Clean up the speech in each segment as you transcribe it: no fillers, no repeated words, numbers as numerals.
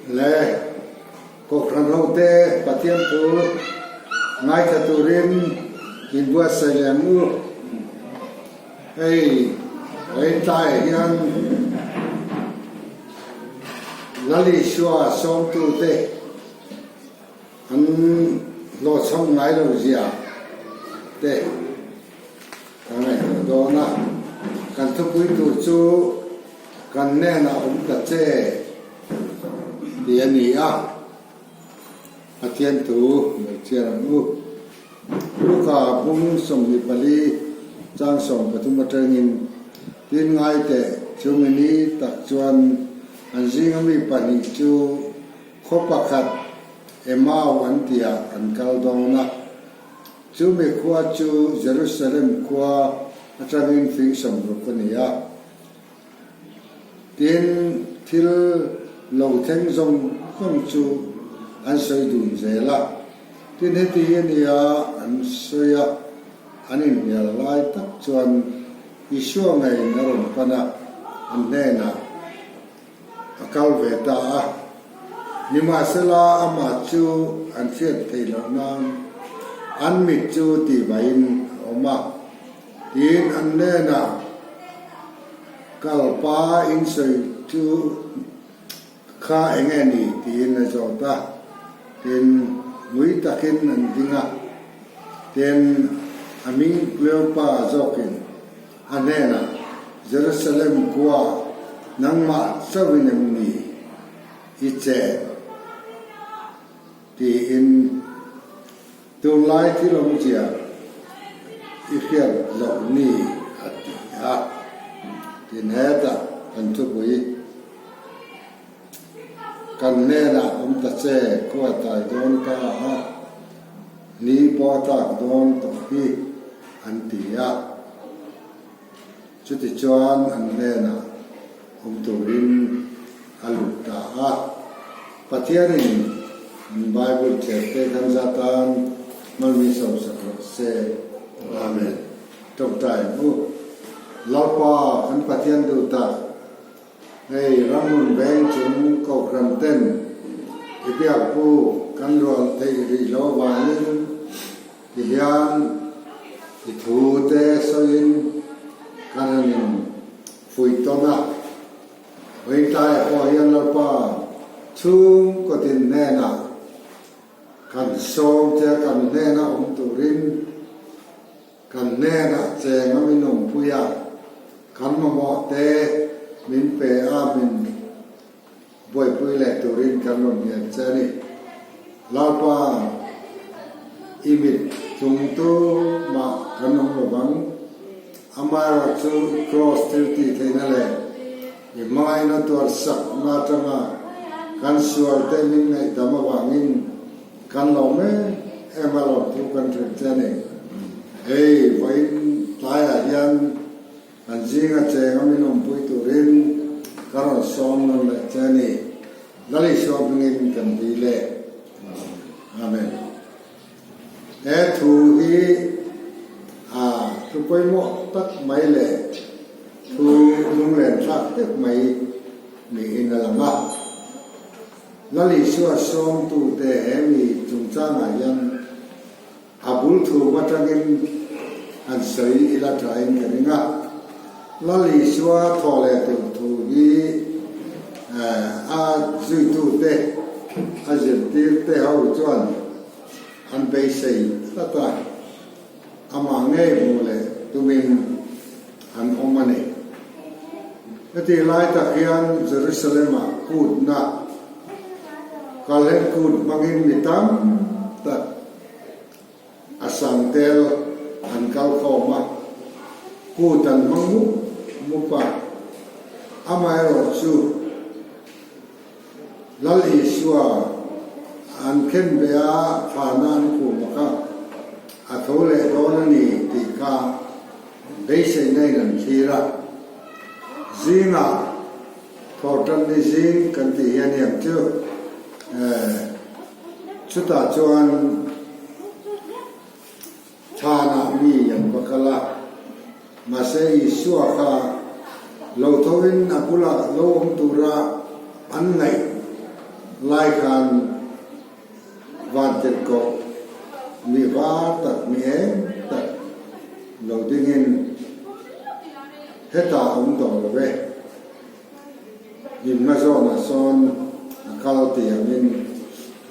Le Kohhran hote Pathian thu ngaithla turin inbuatsaih leh ang u. Hei Vaintlaiah hian Lal Isua sawmtute an hlawhchham ngai lo zia te ka ngaihtuah dawn a. Kan thupui tur chu kan hnenah awm ta che tih a ni a, Pathian thu lo chhiar ang u. Luka bung 24 chang 13 atangin tin ngai teh chumi ni tak chuan an zinga mi pahnih chu khaw pakhat Emau an tihah an kal dawn a. Chumi khua chu Jerusalem khua atangin fing 60 a ni a. Tin, thil lo thleng zawng zawng chu an sawi dun zel a. Tin, heti hi a nia an sawi a, an inhnial lai tak chuan Isua ngeiin a rawn pan a, an hnenah a kal ve ta a. Nimahsela, amah chu an hriat theih loh nan an mit chu tihvaiin a awm a. Tin, an hnenah kalpa in sawi chu kha eng nge ni tiin a zawt a. Tin, ngui takin an ding a. Tin, a hming Kleopa zawkin a hnenah, Jerusalem khua nangmah chauhin em ni i chet? Tiin Tunlai thil awmzia i hriat loh ni a ti a, tin hetah kan thupui kan hnenah awm ta che khua tai dawn ta a, ni pawh a tlak dawn tawh hi an ti a. Chutichuan an hnenah awm turin a lut ta a. Pathianin an Bible cherte kan za tan hmalmi sawmsak rawh se. Amen. Tawngtai ang u. Lalpa kan Pathian duh tak, hei ramhmun veng chung kohhran ten i biakbu kan luah theih rih lo avangin Tihian i thu te sawiin kan han in fuih tawn a, Vawitlaiah pawh hian Lalpa chhungkaw tin hnenah kan sawm che a, kan hnena awm turin kan hnenah cheng a min awmpui a, kan mamawh te min pe a, min Buaipui leh turin kan rawn ngen che a ni. Lalpa, i mit tlungtu mah kan awm lo vang. Amaherawhchu i kraws thil tih theihna leh i hmangaihna tuar sakna atanga kan sualte min ngaihdam avangin kan lawm em em a lawmthu kan hrilh che a ni. Hei, vawiin tlaiah hian An zinga cheng a min awmpui turin ka rawn sawm nawn leh che a ni. Lal Isua hmingin kan ti leh. Amen. He thu hi a thu pawimawh tak mai leh thu lunglen thlak deuh mai niin a lang a. Lal Isua sawmtute he mi chungchangah hian A bul thum atangin han sawi ila thain ka ring a, Lal Isua thawh leh tur thu hi a zuitute, a zirtirte ho chuan an beisei tlat a, amah ngei hmuh leh tumin an awm a ni. Heti lai tak hian Jerusalem-ah kutna, Kalhen kut hmangin mi tam tak a sang tel an kal khawm a, kut an hmang mup mup a. Amaherawhchu, Lal Isua an khen ve a, thana an khum a kha a tho leh dawn a ni tih kha beiseina in an thlir a. Zingah Thawhtan ni zing kan tih hi a ni ang chu. Chutah chuan Thlanah mi an va kal a, mahse Isua kha lo tho in a bulah lo awm tura an ngaih. lai khan Vantirhkoh mi var tak mi eng tak lo dingin hetah awm tawh lo ve. Hlimna zawnah sawn a kal tih angin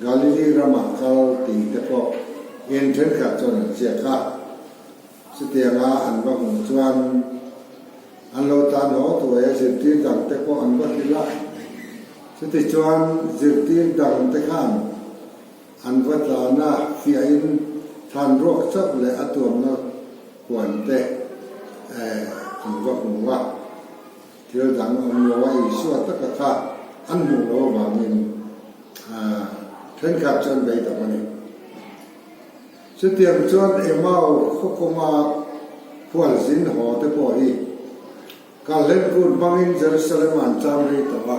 Galili ramah kal tih te pawh in thenkhat chuan an ziak a. Chutianga an va hmuh chuan an lo tan haw thuai a, zirtir dang te pawh an va hrilh a. Chutichuan zirtir dang te khan an va tlan a, fiahin thlan ruak chauh leh a tuamna huan te an va hmu a. Thil dang awm lo a Isua taka kha an hmuh lo avangin thenkhat chuan beidawng a ni. Chutiang chuan Emau khaw kawnga khualzin haw te pawh hi Kalhlen kut hmangin Jerusalem an cham rei tawh a,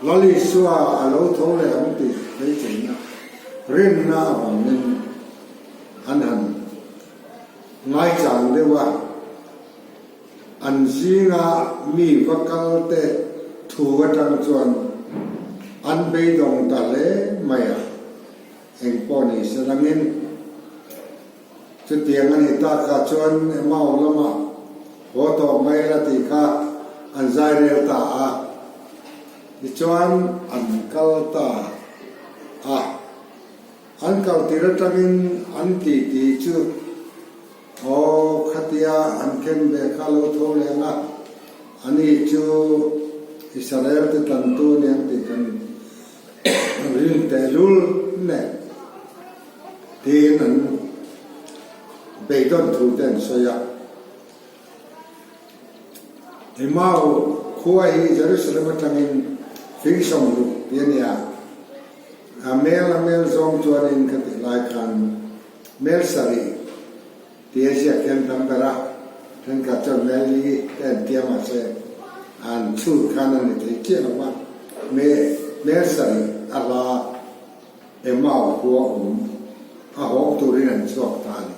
Lal Isua a lo tho leh ang tih beiseina rinna avangin an han ngaichang deuh a. An zinga mi va kal te thu atang chuan an beidawng ta hle mai a, eng pawh ni se langin chutiang a ni tak ah chuan Emau lamah haw tawh mai la tih kha an zai rel ta a, tichuan an kal ta a, an kal tir atangin an titi chu. Aw, khatia an khen ve kha lo tho leng a, ani chu Israel te tlantu a ni ang tih kan rin tehlul nen tiin an beidawn thu te an sawi a. Emau khua hi Jerusalem atangin fing 60 ti a nia, a mel a mel zawng chuanin khatih lai khan Mel sarih ti a ziak hian tam ber a, thenkhat chuan mel li te an tia mahse an chhut khan a ni thei chiah lo va, mel sarih a hla Emau khua awm a hawng turin an chhuak ta a ni.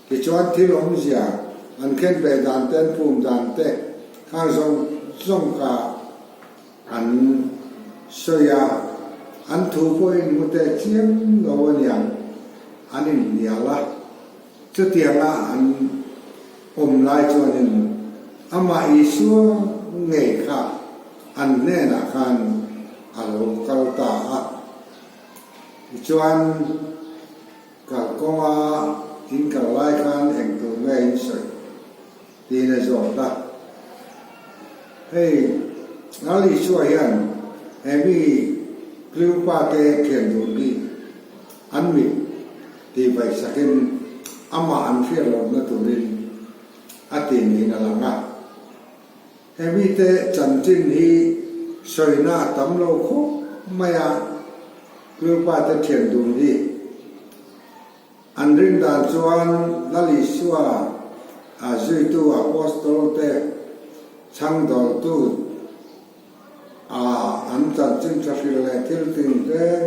Tichuan thil awmzia an khen ve dan te an phum dan te khang zawng zawng kha An sawi a, an thu pawhin hmu teh chiam lo a niang, an inhnial a. Chutianga an awm lai chuanin amah Isua ngei kha an hnenah khan a lo kal ta a. Tichuan, kalkawnga in kal lai khan eng tur nge in sawi? Tiin a zawt a. Hei, Lal Isua hian he mi Cleopa te thian dun hi an mit tih vaihsakin amah an hriat lohna turin a ti niin a lang a. He mite chanchin hi sawina a tam lo khawp mai a, Cleopa te thian dun hi. An rin dan chuan Lal Isua a zuitu Apostol te chhangdawltu a an chanchin tha hrilh leh thil tin reng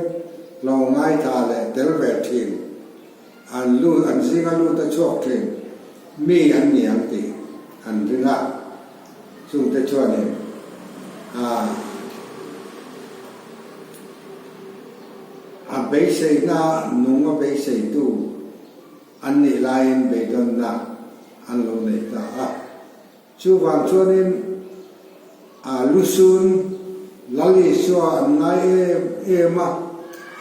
lo ngaithla leh tel ve thin, an lut an zinga lut a chhuak thin mi an ni ang tih an ring a, chungte chuanin a. A beiseina nung a beiseitu an nih laiin beidawnna an lo nei ta a. Chuvang chuanin a lusun Lal Isua an ngai em em a,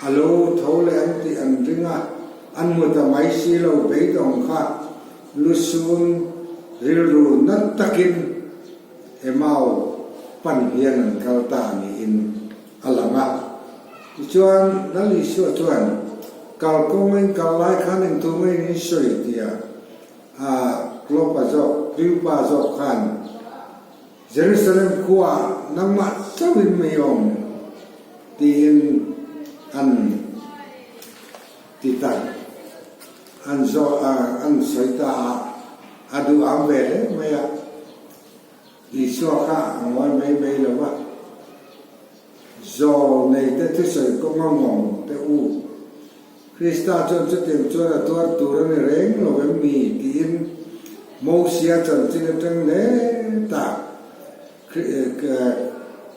a lo tho leh ang tih an ring a, an hmu ta mai si lo beidawng kha lusun rilru nat takin Emau pan hian an kal ta niin a lang a. Tichuan, Lal Isua chuan, Kal kawngin kal lai khan engtu ngeiin in sawi tia a Klopa zawk, Kleopa zawk khan, Jerusalem khuaah nangmah chauhin mi awm tiin an ti ta, an zawh a, an sawi ta a, a duh ang ve hle mai a. Isua kha a ngawi mai mai lo va, Zawl neite thusawi kawnga ngawng teh u. Krista chuan chutiang chuan a tuar tur a ni reng lo em mi? tiin Mosia chanchin atang hle ta.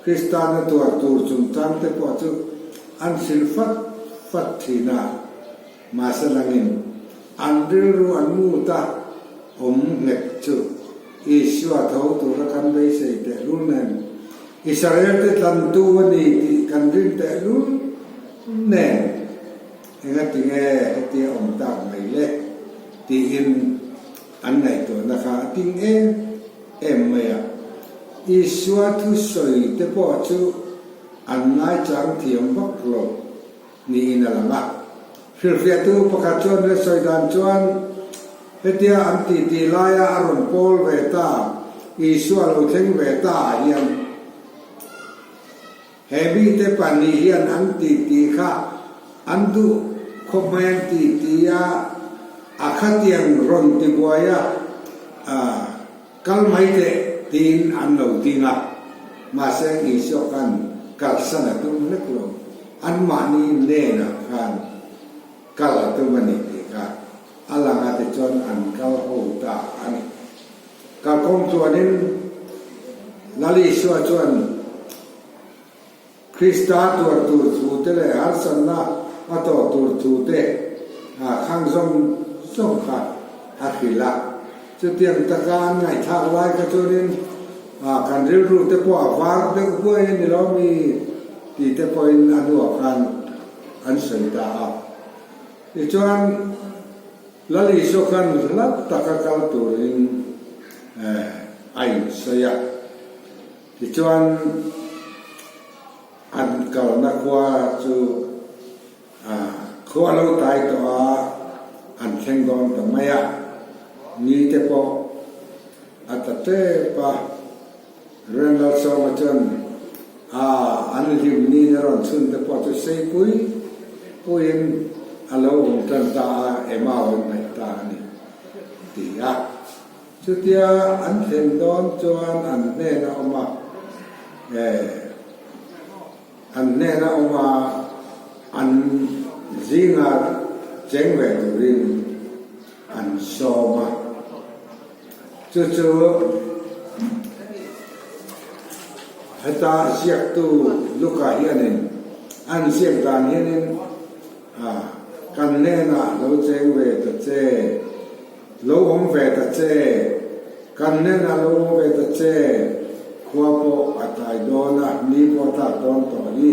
Krista na tuar tur chungchang te pawh chu an hrilh fat fat thin a. Mahse langin an rilru an mut a awm nghet chu Isua tho tura kan beisei tehlul nen Israel te tlantu a ni tih kan rin tehlul nen engatinge hetia awm tak mai le tiin an ngaihtuahna kha a ting em em mai a. Isua thusawi te pawh chu an ngaichang thiam vak lo. Niin a lang a. Hrilhfiahtu pakhat chuan he sawi dan chuan hetia an titi laia a rawn pawl ve ta, Isua lo thleng ve ta ah hian he mite pahnih hian an titi kha an duh khawp mai an titi a, a khatiang rawn tibuai a, Kal mai teh tiin an lo ding a, mahse Isua khan kalsan a tum hlek lo, anmahni hnenah khan kal a tum a ni tih kha a lang a tichuan an kal ho ta a ni. Kalkawng chuanin Lal Isua chuan Krista tuar tur thu te leh harsatna a tawh tur thu te khang zawng zawng kha a hrilh a. Chutiang taka an ngaihthlak lai kha chuanin kan rilru te pawh a var deuh huai a ni lo mi tih te pawhin a hnuah khan an sawi ta a. Tichuan Lal Isua khan hla taka kal turin a insawi a. Tichuan, an kalna khua chu khua lo tai tawh a, an thleng dawn ta mai a. Ni te pawh a ta tep a, Renlalsawma chuan an hlim niin a rawn chhun te pawh chu seipui puiin a lo awm tan ta a, Emau an hnaih ta a ni, ti a. Chutia an thlen dawn chuan an hnen a awm a, eh, an hnen a awm a, an zinga cheng ve turin an sawm a. Chu chu heta ziaktu Luka hianin an ziak dan hianin, ah, kan hnenah lo cheng ve ta che. Lo awm ve ta che, kan hnenah lo awm ve ta che, khua pawh a tlai dawn a, ni pawh a tlak dawn tawh hi,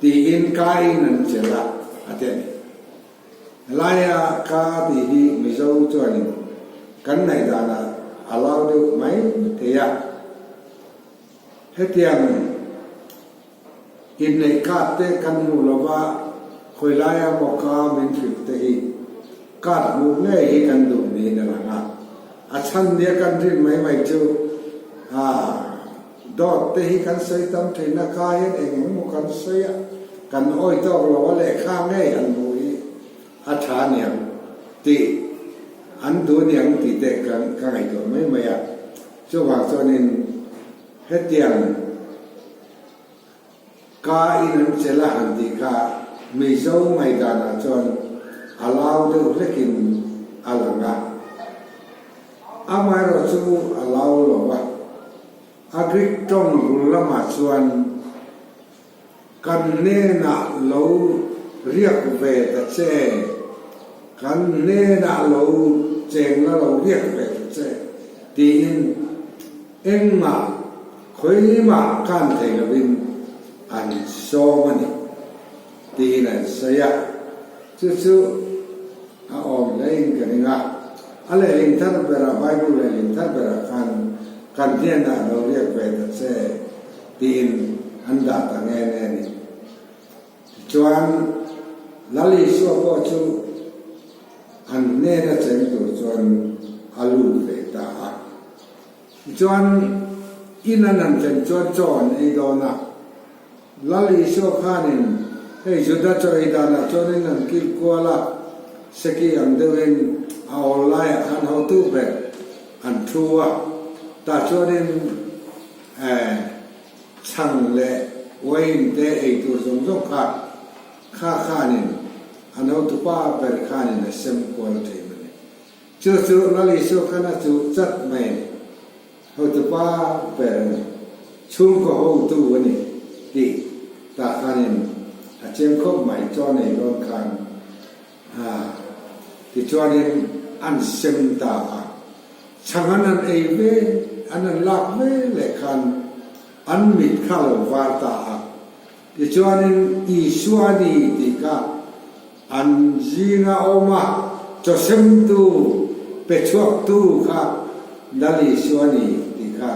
tiin ka in an chelh a, a ti a ni. Helaia ka tih hi Mizo chuanin kan ngaihdanah a lau deuh mai thei a, hetiang Inneih card te kan hmuh lova khawi laia maw ka min hrilh te hi card hmuh ngei hi kan duh niin a lang a. A chhan nia kan rin mai mai chu ah dawt te hi kan sawi tam thin a, ka hian eng eng maw kan sawi a, kan awi tawk lo a lehkha ngei han hmuh hi a tha niang tih an duh niang tih te ka ngaihtuah mai mai a. Chuvang chuanin hetiang Ka in an chelh a han tih kha Mizo ngaihdanah chuan a lau deuh hlekin a lang a. Amaherawh chu a lau lo a. A Greek tawng bul lamah chuan kan hnenah lo riak ve ta che, kan hnenah lo cheng la lo riak ve ta che tiin Engmah khawimah kan thei lovin an sawm a ni tiin an sawi a, chu chu a awm hlein ka ring a. A lehling thar berah, Bible lehling thar berah khan kan hnenah lo riak ve ta che tiin an dah ta nghe nghe a ni. Tichuan, Lal Isua pawh chu an hnena cheng tur chuan a lut ve ta a. Tichuan, in an han thlen chuan chaw an ei dawn a. Lal Isua khanin hei Juda chaw ei danah chuanin an kil kual a, seki ang deuhin a awl laiah khan hotu ber an thu a. Tah chuanin eh chhang leh uain te ei tur zawng zawng kha kha khanin an hotupa ber khanin a sem kual thin a ni. Chu chu Lal Isua khan a chuh chat mai a ni. Hotupa ber a ni. Chhungkaw hotu a ni. Tih tah khanin a chiang khawp mai chaw nei dawn khan a tichuanin an sem ta a, chhang an han ei ve an han lak ve leh khan an mit kha a lo var ta a, tichuanin Isua ni tih kha an zinga awm a, chaw semtu pe chhuaktu kha Lal Isua ni tih kha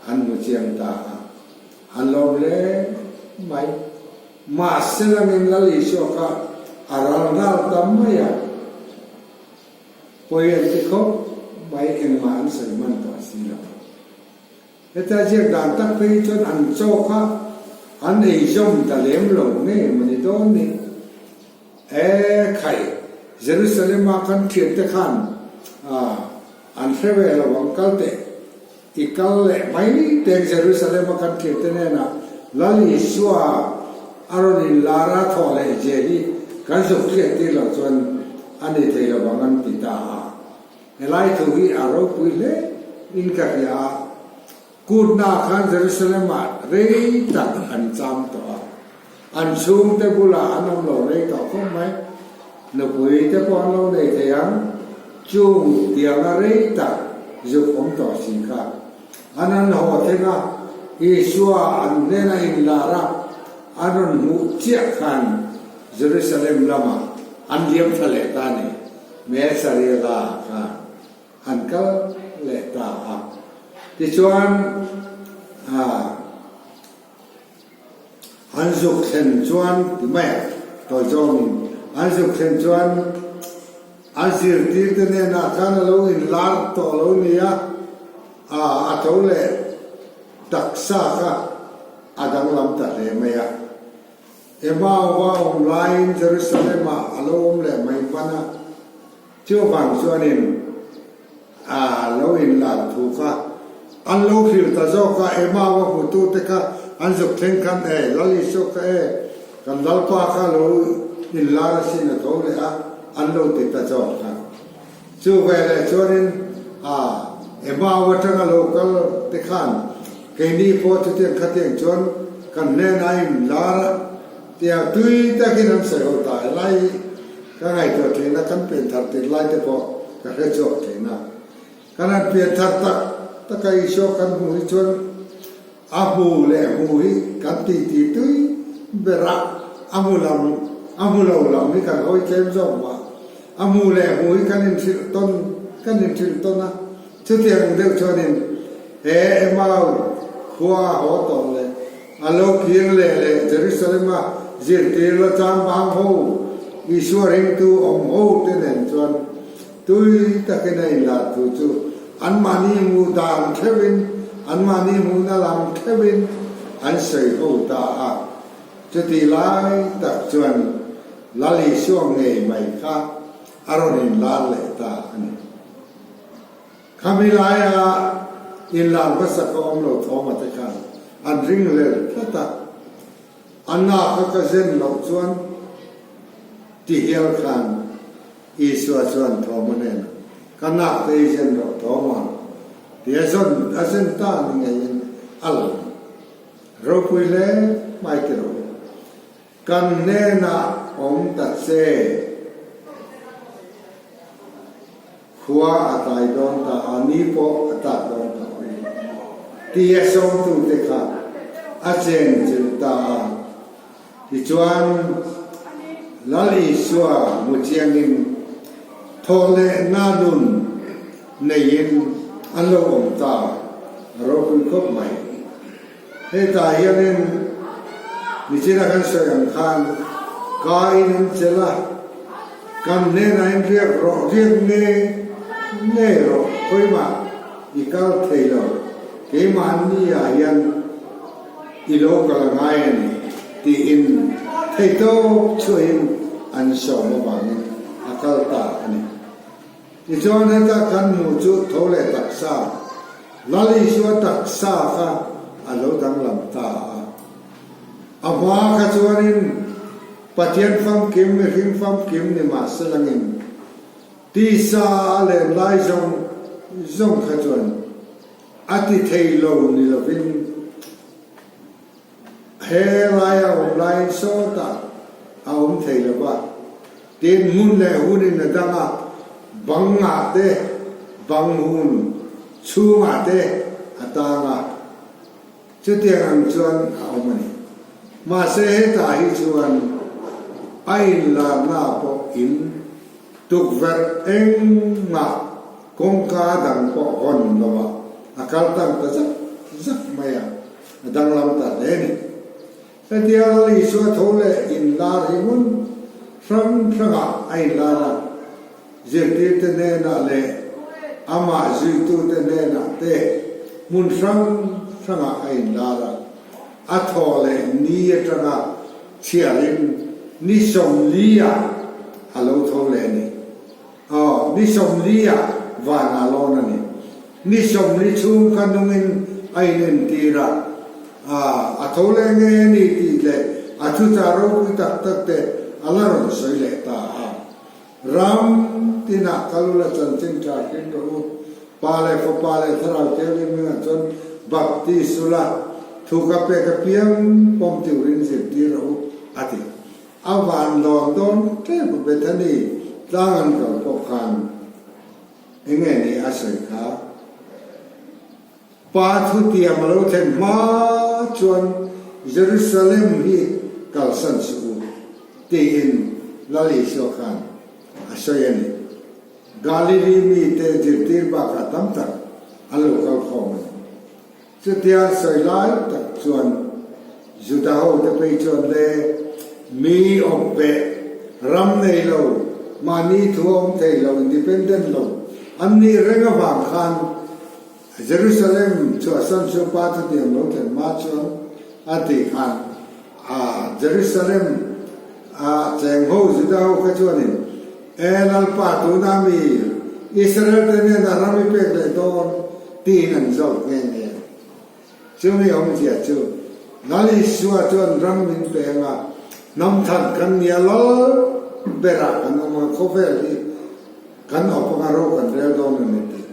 an hmu chiang ta a. A lawm hle mai. Mahse langin Lal Isua kha a ral nghal ta mai a, pawi an ti khawp mai, engmah an sawi hman tawh si lo. Heta ziak dan tak phei hi chuan an chaw kha an eizawm ta lem lo nge mawni dawn ni. E khai, Jerusalem-a kan thiante khan an hre ve lo ang kal teh. I kal leh mai teng Jerusalem a kan tirte hnenah Lal Isua a rawn inlar a thawh leh zia hi kan zuk hriat tir loh chuan a ni thei lo vang an ti ta a. Helai thu hi a ropui hle in ka hria a, kutna khan Jerusalem ah rei tak an cham tawh a, an chhungte bulah an awm lo rei tawh khawp mai, nupui te pawh an lo nei thei ang, chung tianga rei tak zuk awm tawh si kha. An an haw thleng a, Isua an hnena inlar a, an rawn hmuh chiah khan Jerusalem lamah an liam thla leh ta a ni, Mesariela khan an kal leh ta a. Tichuan, ah. An zuk thlen chuan ti mai a, tawi zawngin an zuk thlen chuan a zirtirte hnenah khan a lo inlar tawh lo ni a, a tho leh taksa kha a danglam ta hle mai a. Emau-a awm laiin Jerusalem-ah a lo awm leh mai hman a, chuvang chuanin A lo inlan thu kha an lo hrilh ta zawk a, Emau a hmutute kha an zuk thleng khan e, Lal Isua kha e, kan Lalpa kha lo inlar asin a tho leh a, an lo ti ta zawk a. Chu veleh chuanin a Emau atanga lo kal te khan keini pawh chutiang khatiang chuan kan hnenah inlar a tia tui takin an sawi ho ta helai hi. Ka ngaihtuah thin a, kan pian thar tir lai te pawh ka hre chhuak thin a. Kan han pian thar tak tak a Isua kan hmuh hi chuan a hmu leh hmu hi kan ti ti tui ber a, a hmu lam a hmu lo lam hi kan hawi tlem zawk mah. A hmu leh hmu hi kan inhrilh tawn kan inhrilh tawn a, chutiang ang deuh chuanin he Emau khua a haw tawh leh A lo kir leh leh Jerusalem-a zirtir la chang bang ho, Isua ringtu awm ho te nen chuan tui takin a inlah thu chu anmahni hmuh dan theuhin, anmahni hmuhna lam theuhin an sawi ho ta a. Chutih lai tak chuan Lal Isua ngei mai kha a rawn inlar leh ta a ni. Khami laia inlar hmasa ka awm lo thawma te khan an ring hlel tlat a, a nak a ka zen loh chuan ti hial khan Isua chuan Thawma hnenah, Ka nak te i zen rawh Thawma, ti a zawn a zen ta ni ngeiin a lang. Ropui hle mai ti rawh u. Kan hnenah awm ta che. Khua a tlai dawn ta a, ni pawh a tlak dawn ta awm. Tia sawmtute kha a chen chilh ta a. Tichuan, Lal Isua hmu chiangin thawh leh na nun neiin an lo awm ta a ropui khawp mai. Hetah hianin nichina kan sawi ang khan ka in an chelh a, kan hnenah in riak rawh, riak ngei ngei rawh, khawimah i kal thei lo, keimahni ah hian i lo kal a ngai a ni tiin theihtawp chhuahin an sawm avangin a kal ta a ni. Tichuan heta kan hmuh chu tho leh taksa, Lal Isua taksa kha a lo danglam ta a. A hma kha chuanin Pathian famkim, mihring famkim ni mah se langin tisa a len lai zawng zawng kha chuan a ti thei lo ni lovin. He laia awm laiin sawtah a awm thei lo va, tin hmun leh hunin a dang a, bangah te, bang hun chhungah te a tang a, chutiang ang chuan a awm a ni. Mahse hetah hi chuan a inlarna pawh in tukverh engmah kawngka dang pawh hawn lo a, a kal tang ta zak zak mai a. A danglam ta hle a ni. Hetia Lal Isua tho leh inlar hi hmun hrang hrangah a inlar a, zirtirte hnenah leh amah zuitute hnenah te hmun hrang hrangah a inlar a. A thaw leh ni atanga chhiarin ni 40 ah a lo tho leh a ni. Aw, ni 40 ah van a lawn a ni. Ni 40 chhung kha nungin a inentir a, a tho leh nge a ni tih leh a thuchah ropui tak tak te a la rawn sawi leh ta a. Ram tinah kal ula chanchin tha hrim rawh u, Pa leh Fapa leh Thlarau Thianghlim hmingah chuan baptis ula, thu ka pek apiang pawm turin zirtir rawh u, a ti. A van lawn dawn tlem a Bethany tlang an kal pawh khan enge ni a sawi kha? Pa thutiam a lo thlen hma chuan Jerusalem hi kalsan suh u tiin Lal Isua khan a sawi a ni. Galili mite zirtir bakah tam tak an lo kal khawm a ni. Chutia sawi lai tak chuan Juda hote phei chuan le mi awp beh, ram nei lo, mahni thu awm thei lo, independent lo an nih reng avang khan Jerusalem chhuahsan chu Pa thutiam lo thlen hma chuan a tih khan a Jerusalem a cheng ho Juda ho kha chuanin E Lalpa tuna mi Israel te hnenah ram i pek leh dawn tiin an zawt nghe nghe. Chumi awmzia chu Lal Isua chuan ram min peng a, hnam that kan nia lal berah kan awm a, khawvel hi kan awp anga ro kan rel dawn a ni tih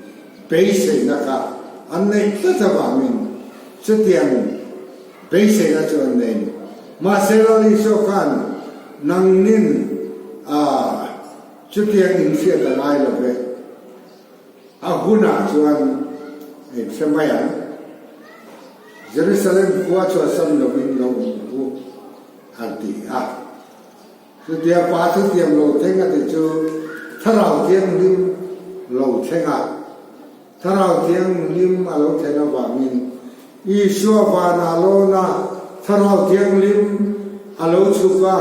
beiseina kha an neih tlat avangin chutiang beiseina chu an nei a ni. Mahse Lal Isua khan nangnin a chutiang inhriat a ngai lo ve. A hunah chuan in hre mai ang. Jerusalem khua chhuahsan lovin lo awm rawh u, an ti a. Chutia Pa thutiam lo thleng a ti chu Thlarau Thianghlim lo thleng a. Thlarau Thianghlim a lo thlen avangin Isua vanah lawna Thlarau Thianghlim a lo chhuk a,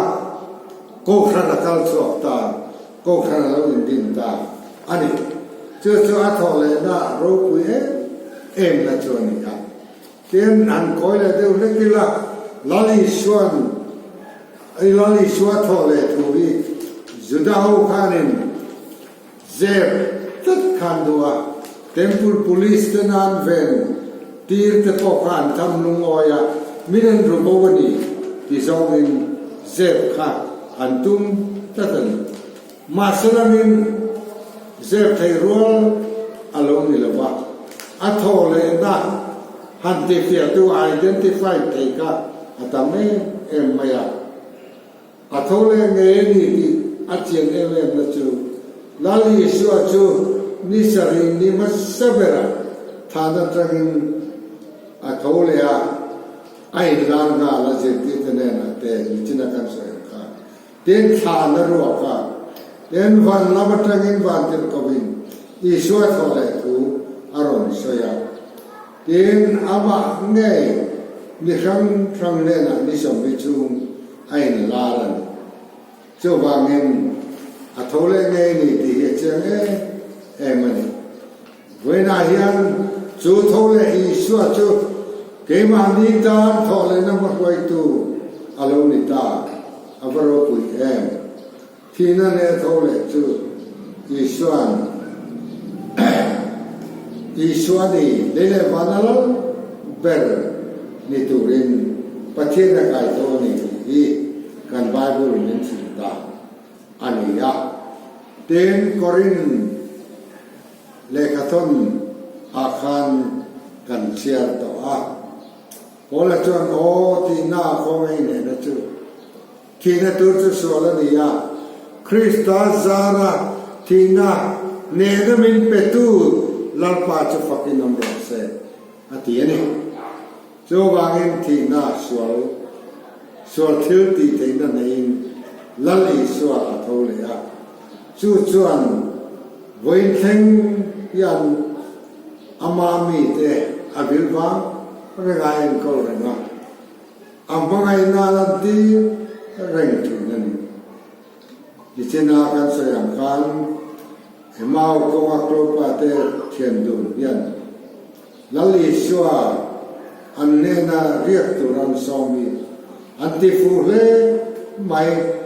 Kohhran a kal chhuak ta, Kohhran a lo indin ta a ni. Chu chu a thawh lehna ropui em em na chu a ni a. Tin, han kawi leh deuh hlek ila, Lal Isua'n i Lal Isua thawh leh thu hi Juda ho khanin zep tlat khan duh a, Temple Police te nan ven tir te pawh kha an tham lungawi a, min an ru bo a ni ti zawngin zep kha an tum tlat a ni. Mahse langin zep thei rual a lo ni lo va, a thaw lehna han tifiahtu identify thei kha a tam em em mai a. A tho leh ngei a ni tih a chian em em na chu Lal Isua chu ni sarih ni hmasa berah than atangin a tho leh a, a inlar nghal a zirtirte hnenah te nichina kan sawi ang khan. Tin, thlan a ruak a, tin, van lam atangin vantirhkohin Isua thaw leh thu a rawn sawi a. Tin, amah ngei mi hrang hrang hnenah ni 40 chhung a inlar a ni. Chuvangin, a tho leh ngei ni tih hi a chiang em em a ni. Vawiinah hian chu tho leh Isua chu keimahni tan thawh lehna hmahruaitu a lo ni ta, a va ropui em! Thihna leh tho leh chu Isua'n Isua ni lei leh van a lal ber ni turin Pathian a kai tho a ni tih hi kan Bible min hrilh ta a ni a. Tin, Korin lehkhathawn ah khan kan chhiar tawh a. Paula chuan, Aw, tihna a kawng ei nehna chu thihna tur chu sual a ni a, Krista zara thihna nehna min petu Lalpa chu fakin awm rawh se, a ti a ni. Chuvangin thihna sual sual thil tih theihna neiin Lal Isua a tho leh a, chu chuan vawiin thleng hian ama mite a vil vang reng a enkawl reng a, a hmangaihna a lantir reng thin a ni. Nichina kan sawi ang khan Emau kawnga Klopa te thian dun hian Lal Isua an hnena riak tur an sawm hi an ti fuh hle mai.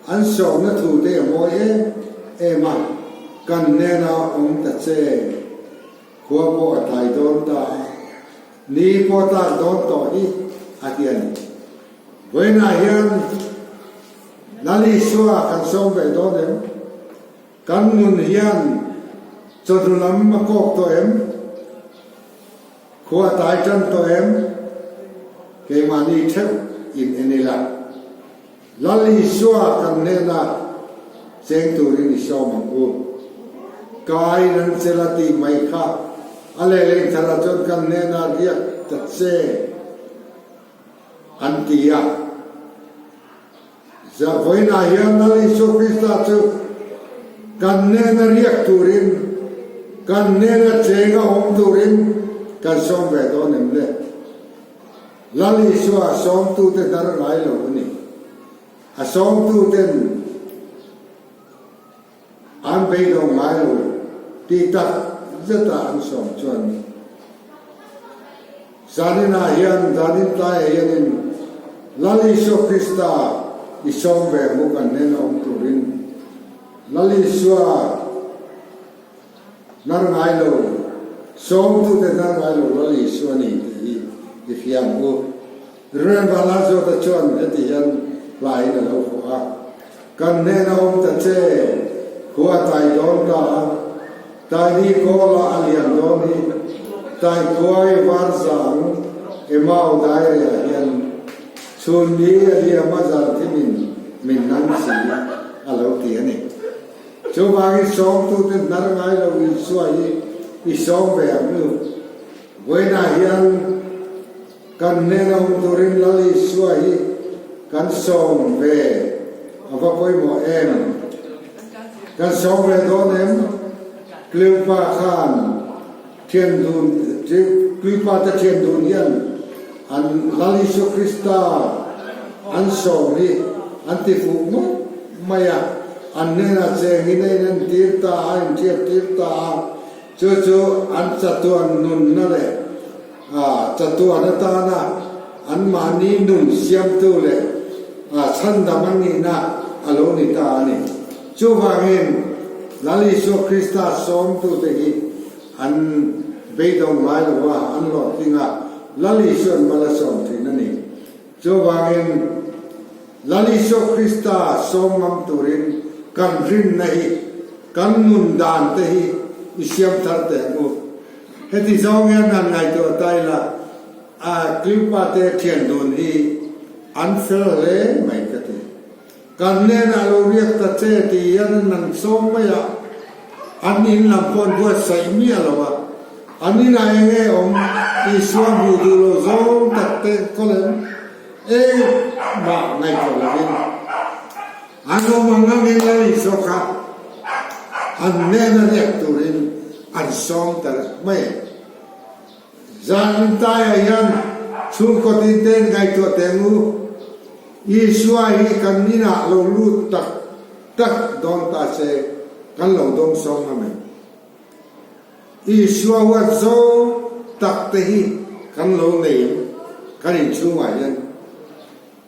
An sawmna thu te a mawi em em a, kan hnena awm ta che, khua pawh a tlai dawn ta a, ni pawh tlak dawn tawh hi a ti a ni. Vawiinah hian Lal Isua kan sawm ve dawn em? Kan nun hian chawhnu lam a kawk tawh em? Khua a tai tan tawh em? Keimahni theuh in en ila. Lal Isua kan hnena cheng turin i sawm ang u. Kai nan chela tih mai kha a lehling tharah chuan kan hnena riak ta che an ti a. Vawiinah hian Lal Isua Krista chu kan hnena riak turin, kan hnena chenga awm turin kan sawm ve dawn em le? Lal Isua sawmtute hnar ngai lo a ni. A sawmtuten an beidawng ngai lo tih tak zeta an sawm chuan zaninah hian, zanin tlaiah hianin Lal Isua Krista i sawm ve ang u kan hnena awm turin. Lal Isua hnar ngai lo, sawmtute hnar ngai lo Lal Isua ni tih hi i hria ang u. Rev. Lalzawta chuan heti hian hlain a lo fuh a, Kan hnena awm ta che, khua tai dawn ta a, Taini kawla a lian dawn hi, Tai khuai var zang Emau daireah hian chhun ni a liam a zan thimin min nan si a lo ti a ni. Chuvangin sawmtute hnar ngai lo Isua hi i sawm ve ang u. Vawiinah hian Kan hnena awm turin Lal Isua hi kan sawm ve a va pawimawh em? Kan sawm ve dawn em? Cleopa khan thian dun, Cleopa te thian dun hian an Lal Isua Krista an sawm hi an ti fuh ngawt mai a, an hnenah chengin a inentir ta a, a inhriat tir ta a, chu chu an chatuan nunna leh A chatuan atana anmahni nun siamtu leh a chhandam an nihna a lo ni ta a ni. Chuvangin, Lal Isua Krista sawmtute hi an beidawng ngai lo a, an hlawhtling a, Lal Isua'n mal a sawm thin a ni. Chuvangin, Lal Isua Krista sawm ngam turin kan rinna hi, kan nun dan te hi i siam thar teh ang u. Heti zawng hian han ngaihtuah ta ila, a Cleopa te thian dun hi an fel hle mai ka ti. Kan hnenah lo riak ta che tih hian an han sawm mai a, an in lam pawh an buatsaih miah lo a, an inah eng nge awm Isua hmuh duh lo zawng tak te kawlem engmah ngaihtuah lovin an awm ang angin Lal Isua kha an hnena riak turin an sawm ta mai a. Zan intaiah hian chhungkaw tinte'n ngaihtuah teh ang u, Isua hi kan inah lo lut tak tak dawn ta se kan lo dawng sawm ngam em? Isua huat zawng tak te hi kan lo nei em kan inchhungah hian?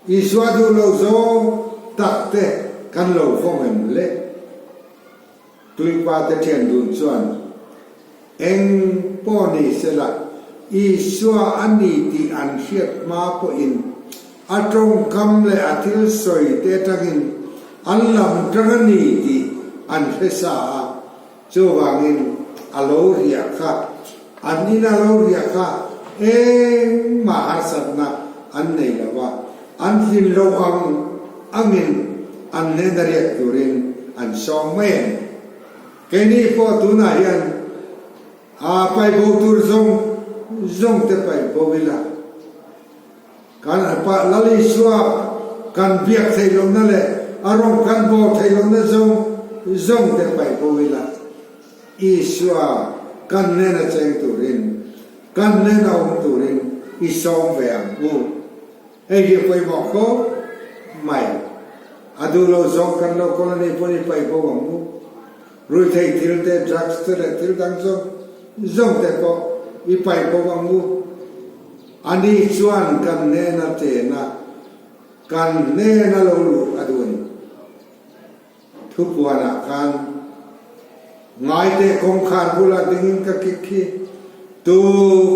Isua duh lo zawng tak te kan lo vawng em le? Tuipa te thian dun chuan eng pawh ni sela Isua a ni tih an hriat hma pawhin a tawngkam leh a thil sawi te atangin an lam tang a ni tih an hre sa a, chuvangin a lo riah kha, an ina lo riah kha. Engmah harsatna an nei lo a, an tlin loh ang angin an hnena riak turin an sawm mai a ni. Keini pawh tunah hian a paihbo tur zawng zawng te paihbo ila, kan Lal Isua kan biak theih lohna leh a rawng kan bawl theih lohna zawng zawng te paihbo ila, Isua kan hnena cheng turin, kan hnena awm turin i sawm ve ang u. Hei hi a pawimawh khawp mai. A duh lo zawng kan lo kawl a nih pawn i paih bo ang u. Ruihtheih thil te, drugs te leh thil dang zawng zawng te pawh i paih bo ang u. Ani chuan kan hnena chen a, kan hnena lo luh a duh a ni. Thupuanah khan ngaite kawngkhar bulah dingin ka kik khi tu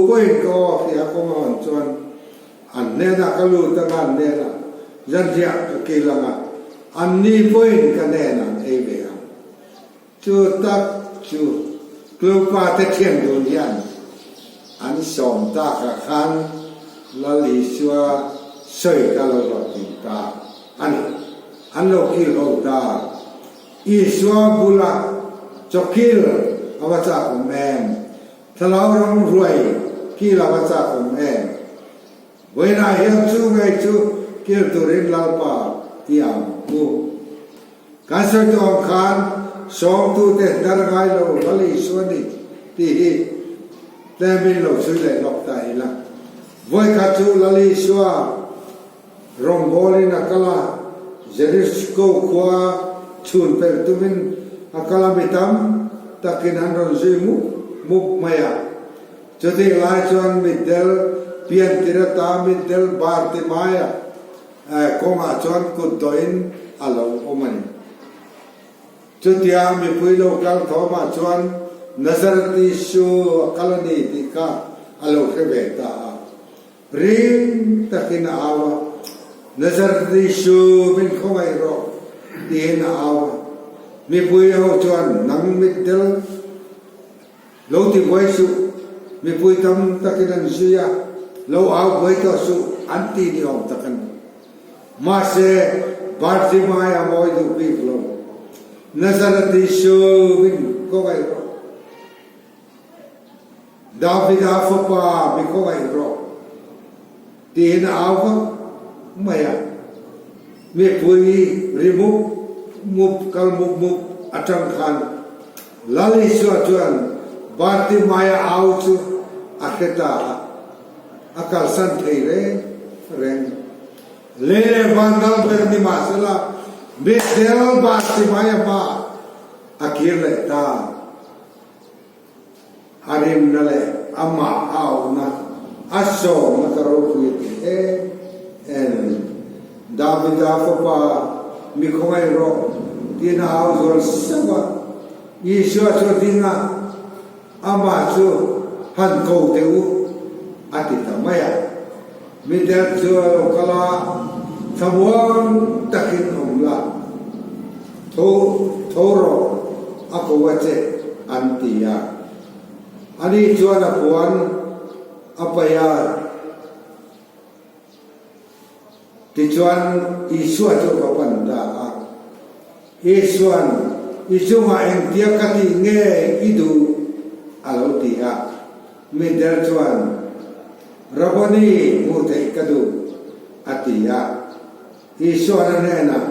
pawhin ka aw hria kawng a hawn chuan an hnenah ka lut anga an hnenah zanriah ka kil anga anni pawhin ka hnenah an ei ve ang. Chu tak chu Klopa te thian dun hian an sawm takah khan Lal Isua sawi kha lo hlawhtling ta a ni. An lo kil ho ta. Isua bula chawkil a va chak awm em? Thlarau ram ruai kil a va chak awm em? Vawiinah hian chu ngei chu kil turin Lalpa i ang u. Kan sawi tawh ang khan sawmtute hnar ngai lo Lal Isua ni tih hi tlemin lo chhui leh lawk ta ila. Vawikhat chu Lal Isua rawngbawlin a kal a, Jericho khua chhun pelh tumin a kal a, mi tam takin an rawn zui mup mup mai a. Chutih lai chuan mitdel pian tir ata mitdel bar ti maia kawngah chuan kut dawhin a lo awm a ni. Chutia mipui lo kal thawmah chuan Nazareth Isu a kal a ni tih kha a lo hre ve ta a. Ring takin a au a, Nazareth Isu min khawngaih rawh tiin a au a. Mipui ho chuan nang mitdel Lo ti buai suh, mipui tam takin an zui a, lo au buai tawh suh an ti ni awm tak a ni. Mahse, Bartimai a mawi duh bik lo. Nazareth Isu min khawngaih rawh. Davida fapa mi khawngaih rawh tiin a au vak mai a. Mipui ri mup mup kal mup mup atang khan Lal Isua chuan Bartimaia au chu a hre ta a, a kalsan thei reng reng. Lei leh van dal ber ni mahsela Bethel Bartimaia hmaah a kir leh ta. A rimna leh amah a auhna a sawmna ka ropui a ti em em a ni. Davida fapa mi khawngaih rawh tiin a au zual sauh a, Isua chu a ding a, amah chu han ko teh u a ti ta mai a. Mider chu a lo kal a, Thlamuang takin awm la, tho tho rawh a ko a che an ti a. Ani chuan a puan a paih a, tichuan Isua chu va pan ta a. Isua'n, I chungah engtia ka tih nge i duh? a lo ti a. Mider chuan, Rabboni, hmuh theih ka duh, a ti a. Isua'n a hnenah,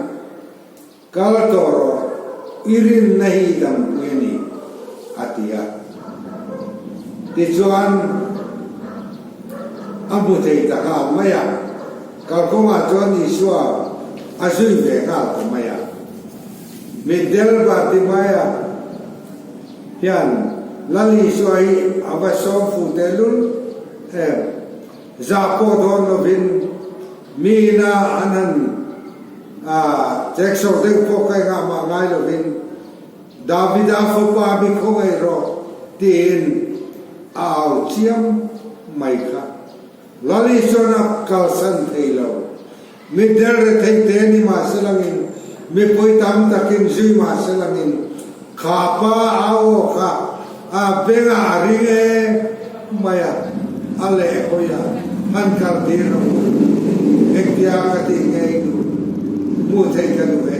Kal tawh rawh, i rinna hi i dampui a ni, a ti a. Tichuan, a hmu thei ta nghal mai a. Kalkawngah chuan Isua a zui ve nghal ta mai a. Mitdel Bartimaia hian Lal Isua hi a va sawm fuh tehlul em? Zah pawh dawn lovin mi ina an han chekso deuh pawh ka engah mah ngai lovin Davida fapa mi khawngaih rawh tiin a au chiam mai kha. Lali chuan a kalsan thei lo. Mi der rethei te ni mah se langin, mipui tam takin zui mah se langin, kha pa a aw kha a bengah a ring em mai a. A lehhawi a, han kal tir rawh u. Engtia ka tih nge i duh? Hmuh theih ka duh e.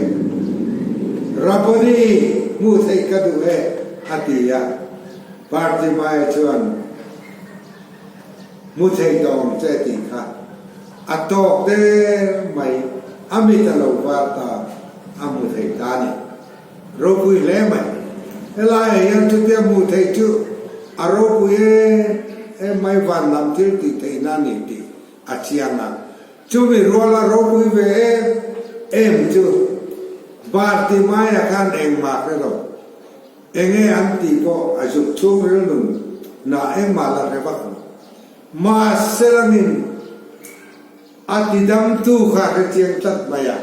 Rabboni, hmuh theih ka duh e, a ti a. Bartimaia chuan, Hmu thei tawh ang che tih kha a tawk der mai, a mit a lo var ta, a hmu thei ta a ni. Ropui hle mai. Helaiah hian chutia hmuh theih chu a ropui em em mai van lam thil tih theihna a ni tih a chiang a. Chumi ruala ropui ve em em chu Bartimaia khan engmah hre lo. Enge an tih pawh a zuk chhung rilnun na engmah la hre vak lo. Mahse langin a tidamtu kha hre chiang tlat mai a.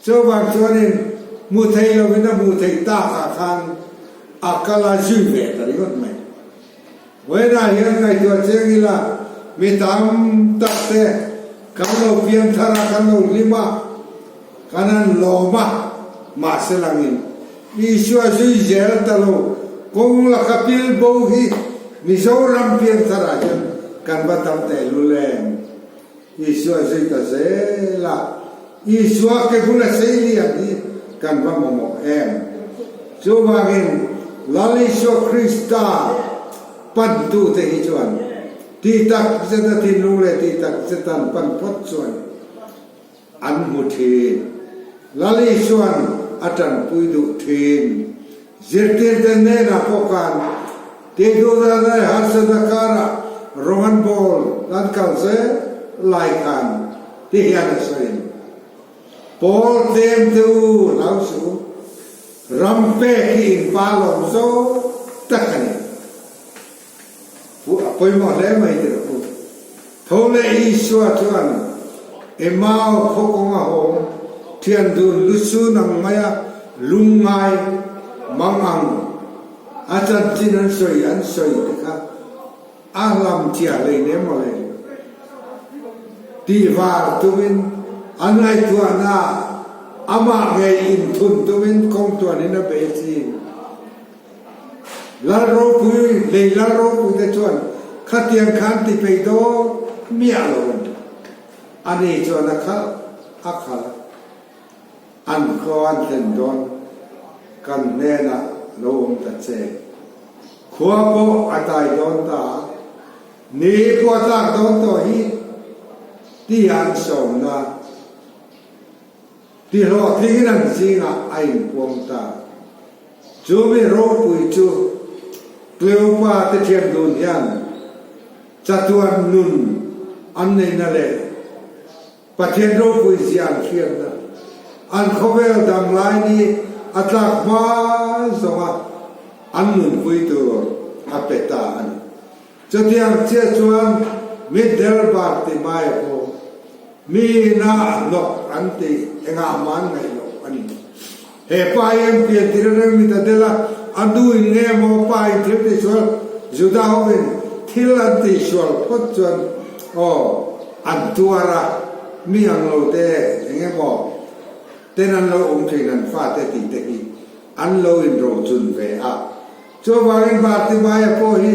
Chuvang chuanin hmu thei lovin a hmuh theih takah khan a kal a zui ve ta ringawt mai. Vawiinah hian ngaihtuah chiang ila mi tam tak te kan lo pian thar a, kan lo hlim a, kan han lawm a, mahse langin Isua zui zel ta lo kawng laka pil bo hi Mizoram pian tharah hian kan va tam tehlul em? Isua zui ta zel a, Isua ke bula sei lian hi kan va mamawh em? Chuvangin Lal Isua Krista pantute hi chuan ti tak zeta thinlung leh ti tak zeta an pan phawt chuan an hmu thin. Lal Isua'n a tanpui duh thin. Zirtirte hnenah pawh khan tihduhdan leh harsatna karah rawng an bawl an kal zel lai khan ti hian a sawi a ni. Pawl tlem te u hlau suh u, ram pek hi in pa lawm zawk tak a ni. Pu a pawimawh hle mai ti rawh u. Tho leh Isua chuan Emau khaw kawng a hawng, thian dun lusun ang maia lungngai mang ang a chanchin an sawi an sawi te kha a hlam chiah hleinem maw le. Tih var tumin a ngaihtuahna amah ngei inthun tumin kawng tuanin a bei chin. Lal ropui, lei lal ropui te chuan khatiang khan ti peih dawn miah lo an ti. Ani chuan a khalh a khalh a, an khaw an thlen dawn kan hnenah lo awm ta che. Khua pawh a tai dawn ta a, ni pawh a tlak dawn tawh hi tia an sawmna. Ti hlawhtlingin an zingah a inpuang ta. Chu mi ropui chu Cleopa te thian dun hian chatuan nun an neihna leh Pathian ropui zia an hriatna, an khawvel dam lai ni a tlak hma zawnga an nunpui tur a pe ta a ni. Chutiang chiah chuan mitdel Bartimaia pawh mi ina a hnawk an tih engah mah an ngaih loh a ni. He pa hi an pian tir a reng mit a del a, a nu in nge maw pa in thil tihsual Juda hovin thil an tihsual phawt chuan aw an tuar a, mi ang lo te eng emaw ten an lo awm thin an fate tih te hi an lo inrochun ve a. Chuvangin Bartimaia pawh hi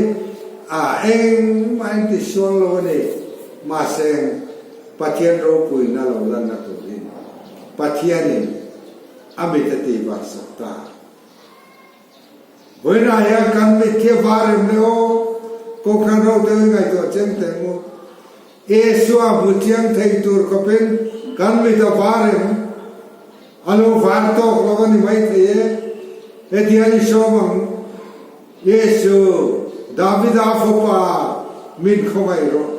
a engmah in ti sual lo a ni. Mahse, Pathian ropuina lo lanna turin Pathianin a mit a tih var sak ta. Vawiinah hian kan mit khi a var em le aw? Kohhran ho deuh i ngaihtuah chiang teh ang u. Isua hmu chiang thei tur khawpin kan mit a var em? A lo var tawk lo a ni maithei e. Hetiang i sawm ang, Jesu, Davida fapa, min khawngaih rawh.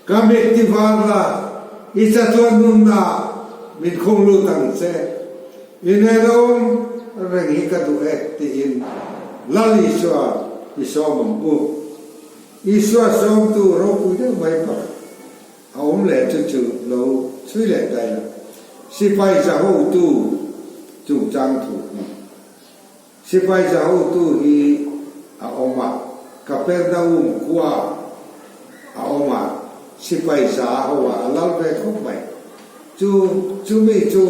Ka mit ti var la, i chatuan nunna min khung lut ang che. I hnenawm reng hi ka duh e, tiin Lal Isua i sawm ang u. Isua sawmtu ropui deuh mai pakhat a awm leh chu chu lo chhui leh ta ila. Sipai zahotu chungchang thu hi. Sipai zahotu hi a awm a, Kapernaum khua a awm a, sipai za ho ah a lal ve khawp mai. Chu chumi chu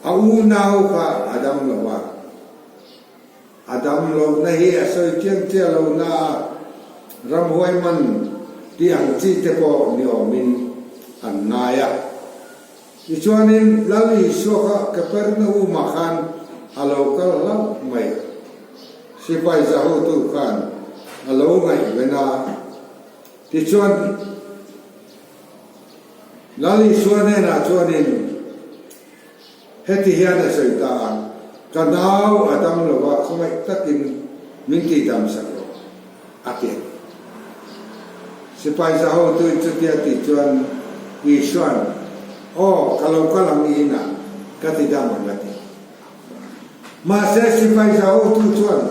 a unau kha a dam lo a. A dam lohna hi a sawi chiang chiah lo na a. Ramhuai man tih ang chi te pawh ni awmin an ngai a. Tichuanin Lal Isua kha Kapernaum-ah khan a lo kal hlauh mai a. Sipai zahotu khan a lo ngaihven a. Tichuan Lal Isua hnenah chuanin heti hian a sawi ta a, Ka nau a dam lo va, khawngaih takin min tihdam sak rawh, a ti a. Sipai zahotuin chutia tih chuan Isua'n, Aw, ka lo kal ang i inah, ka ti dam ang, a ti. Mahse, sipai zahotu chuan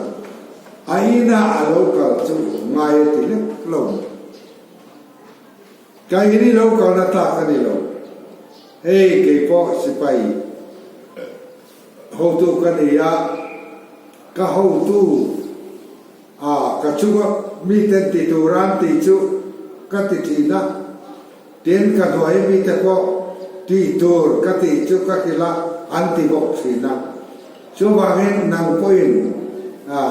a inah a lo kal chu ngai a ti lek lo. Ka in i lo kalna tlak a ni lo. Hei, kei pawh sipai hotu ka ni a, ka hotu a ka chunga miten ti tura an tih chu ka ti thin a, tin ka hnuai mite pawh tih tur ka tih chu ka hrilh a, an ti bawk thin a. Chuvangin nang pawhin a.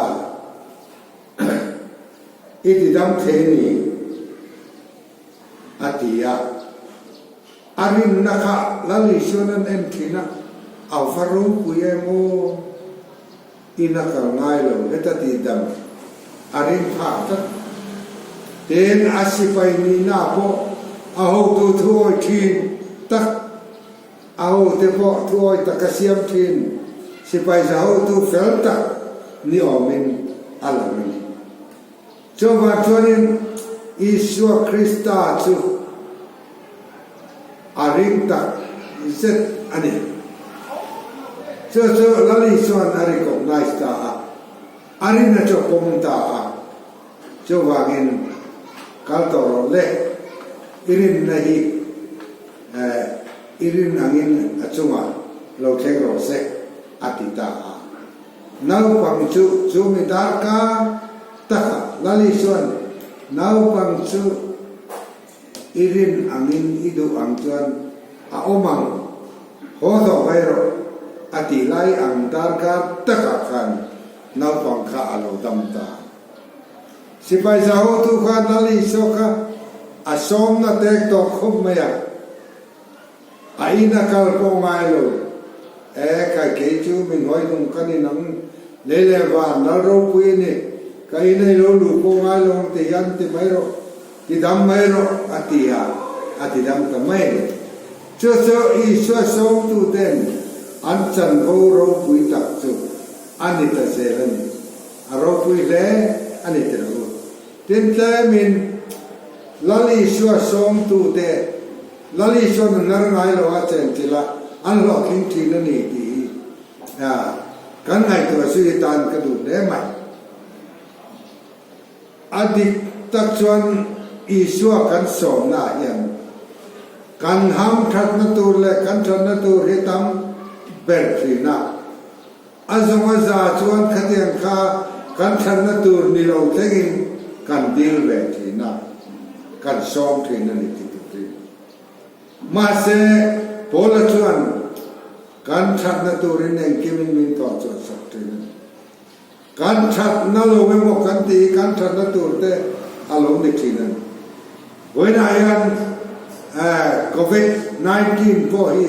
I ti dam thei a ni, a ti a. A rinna kha Lal Isuan an en thin a, a va ropui em aw? In a kal ngai lo, heta tih dam a rin phah tlat. Tin, a sipai nihna pawh a hotu thuawi thin tak. A hote pawh thuawi tak a siam thin. Sipai za hotu fel tak ni awmin a lang a ni. Chuvang chuanin Isua Krista chu a ring tak zet a ni. Chu chu Lal Isua'n a recognize ta a, a rin a chu a pawm ta a. Chuvangin kal tawh rawh le, i rinna hi i rin angin a chungah lo thleng rawh se, a ti ta a. Naupang chu chu mi darkar takah Lali chuan naupang chu i rin angin i duh ang chuan a awm ang, haw tawh mai rawh, a tih lai ang darkar takah khan naupang kha a lo dam ta. Sipai za hotu kha Lal Isua kha a sawmna tek tawh khawp mai a, a in a kal pawh ngai lo. E, kai kei chu mi hnuaihnung ka ni nang lei leh van Lal ropui a ni, ka in a i lo luh pawh ngai lo ang ti hian ti mai rawh, ti dam mai rawh a ti a, a ti dam ta mai a ni. Chu chu Isua sawmtuten an chanvo ropui tak chu a ni ta zel a ni. A ropui hle a ni tel u. Tin tlemin Lal Isua sawmtute Lal Isua nunnar ngai lo a chenchilh a, an hlawhtling thin a ni tih hi kan ngaihtuah zui atan ka duh hle mai. A dik tak chuan Isua kan sawmna ah hian kan hamthatna tur leh kan thatna tur hi tam ber thin a. A zawng a za chuan khatiang kha kan thlanna tur ni lo thlengin kan dil ve thin a, kan sawm thin a ni ti turin. Mahse, Paula chuan kan thatna turin engkimin min tawh chuan sak thin a ni. Kan thatna lo emaw kan tih hi kan thatna tur te a lo ni thin a ni. Vawiinah hian Covid 19 pawh hi